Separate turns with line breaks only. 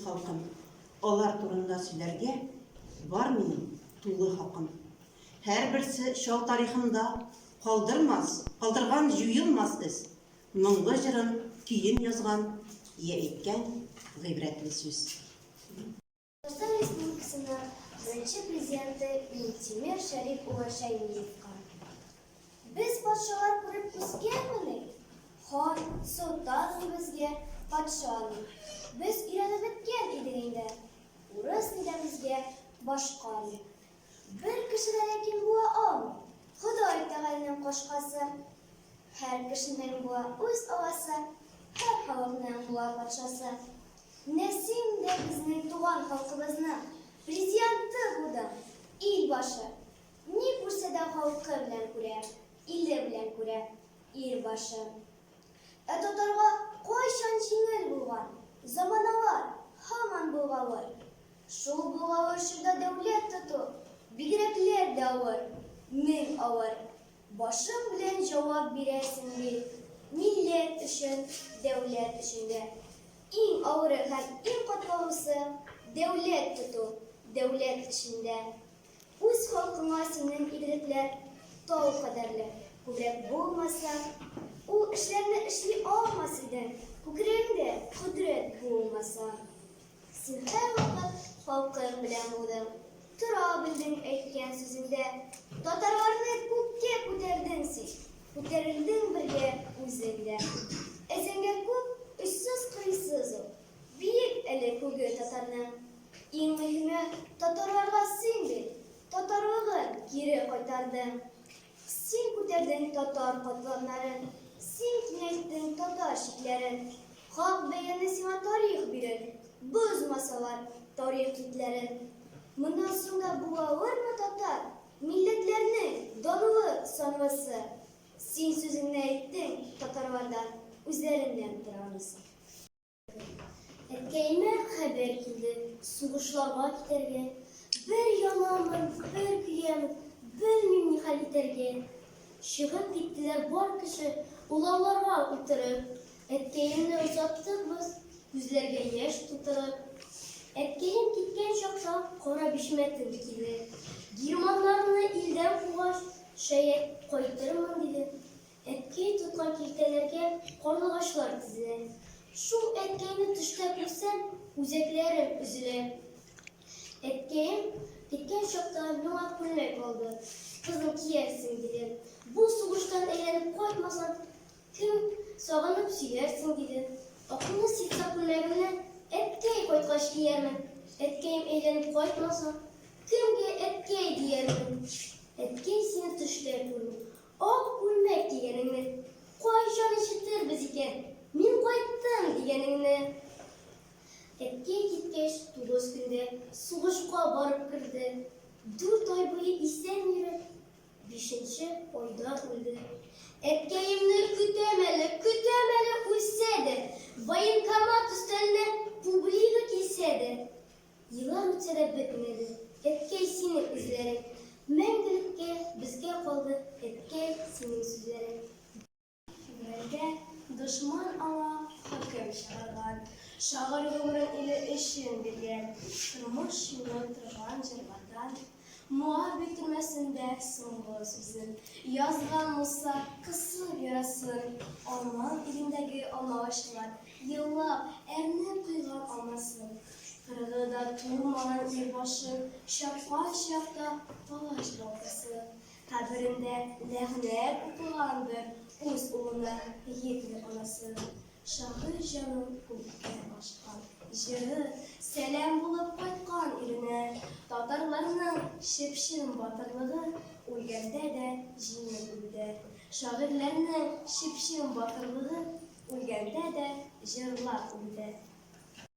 халкым. Алар турында сөйләргә бар минем тулы хакым. Һәрберсе чал тарихында калдырмас, калдырган җуелмас эз, моңлы җырын, көен язган, йә әйткән гыйбрәтле сүз.
Татарстан Республикасының беренче Президенты Минтимер Шәрип улы Шәймиевка. Без патшалар күреп үскәнмени? Хан, солтан ни безгә, патша ни. Без өйрәнеп беткән идек инде. Урыс ни дә безгә, башка ни. Бер кеше дә ләкин була алмый Ходай Тәгаләнең кашкасы. Һәр кешенең була үз аласы, Һәр халыкның була патшасы. Менә син дә безнең туган халкыбызның Президенты булдың, ил башы. Ни күрсә дә халкы белән күрә, Иле белән күрә, ир башы. Ә татарга кайчан җиңел булган, Заманалар һаман болгавыр. Шул болгавыр чорда дәүләт тоту Бигрәкләр дә авыр, мең авыр. Башың белән җавап бирәсең бит, Милләт өчен, дәүләт өчен дә. Иң авыры һәм иң катлаулысы, Дәүләт тоту, дәүләт эчендә. Үз халкыңа синең игелекләр Тау кадәрле, күбрәк булмаса, Ул эшләрне эшли алмас идең, Күкрәгеңдә кодрәт булмаса. Син һәрвакыт халкың белән булдың, Тора белдең әйткән сүзеңдә. Татарларны күккә күтәрдең син, Күтәрелдең бергә үзең дә. Ә зәңгәр күк очсыз-кырыйсыз ул, Биек әле күге татарның. Иң мөһиме, татарларга син бит Татарлыгын кире кайтардың. Син күтәрдең татар катламнарын, Син киңәйттең татар чикләрен. Хак бәяне сиңа тарих бирер, Бозмасалар тарих битләрен. Моннан соң да булалырмы татар Милләтләрнең данлы санлысы? Син сүзеңне әйттең, татарлардан Үзләреннән тора анысы. Әткәемә хәбәр килде, сугышларга китәргә. Бер янамын, бер көямен, белмим ни хәл итәргә. Чыгып киттеләр бар кеше, улауларга утырып. Әткәемне озаттык без, күзләргә яшь тутырып. Әткәем киткән чакта кара бишмәтен киде. Германнарны илдән кугач, шәят, кайтырмын, диде. Әткәй тоткан киртәләргә карлыгачлар тезелә. Шул әткәйне төштә күрсәм, үзәкләрем өзелә. Әткәем киткән чакта миңа күлмәк алды. Кызым, киярсең, диде. Бу сугыштан әйләнеп кайтмасам, кем сагынып сөйләрсең, диде. Акыллы ситса күлмәгемне әткәй кайткач киярмен. Әткәем әйләнеп кайтмаса, кемгә әткәй диярмен? Әткәй сине төштә күрү, Ак күлмәк кигәнеңне кайчан ишетербез икән, мин кайттым дигәнеңне? Әткәй киткәч, тугыз көндә сугышка барып керде. Дүрт ай буе исән йөреп, бишенче айда үлде. Әткәемне көтәм әле, көтәм әле үлсә дә, военкомат өстәленә публига килсә дә. Еллар үтсә дә бетмәде, әткәй, синең эзләрең. Мәңгелеккә безгә калды, әткәй, синең сүзләрең.
Февральдә дошман аңа хөкем чыгарган. Шагыйрь гомерен иле өчен биргән. Тормыш юлы торган җырлардан Моабит төрмәсендә соңгы сүзен язган Муса кысып ярасын. Алман илендәге алмагачлар еллап әрнеп койган алмасын. Кырыгы да тулмаган ир башын чапкан чакта палач балтасы. Каберендә ләгънәт укыгандыр үз улына Гитлер анасы. Шагыйрь җанын күккә ашкан, җыры сәлам булып кайткан иленә. Татарларның чып-чын батырлыгы үлгәндә дә җиңел үлде. Шагыйрьләрнең чып-чын батырлыгы үлгәндә дә җырлап үлде.